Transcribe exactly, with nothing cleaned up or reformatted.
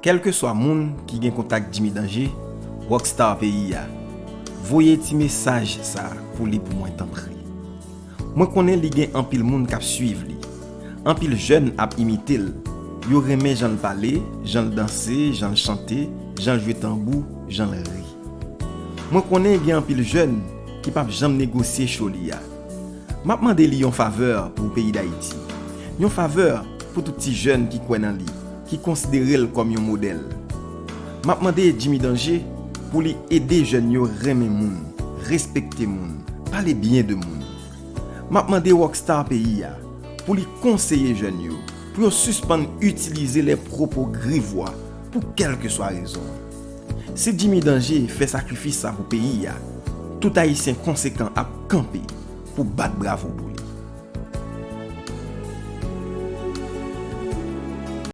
Kèlkeswa moun ki gen kontak Jimmy Danje, rockstar peyi a, voye ti mesaj sa pou li pou mwen tanpri. Mwen konnen li gen anpil moun k ap swiv li. Anpil jèn ap imite l. Yo renmen jan l pale, jan l danse, jan l chante, jan l jwe tanbou, jan l ri. Mwen konnen gen anpil jèn ki p ap janm negosye cho li a. M ap mande li yon favè pou peyi Dayiti. Yon favè pou tout ti jèn ki kwè nan li, ki konsidere l kòm yon modèl. M ap mande Jimmy Danje pou li ede jèn yo renmen moun, respekte moun, pale byen de moun. M ap mande rockstar peyi a pou li konseye jèn yo, pou yo sispann itilize lè pwopo grivwa pou kèlkeswa rezon. Si Jimmy Danje fè sakrifis sa pou peyi a, tout Ayisyen konsekan ap kanpe pou bat bravo pou li.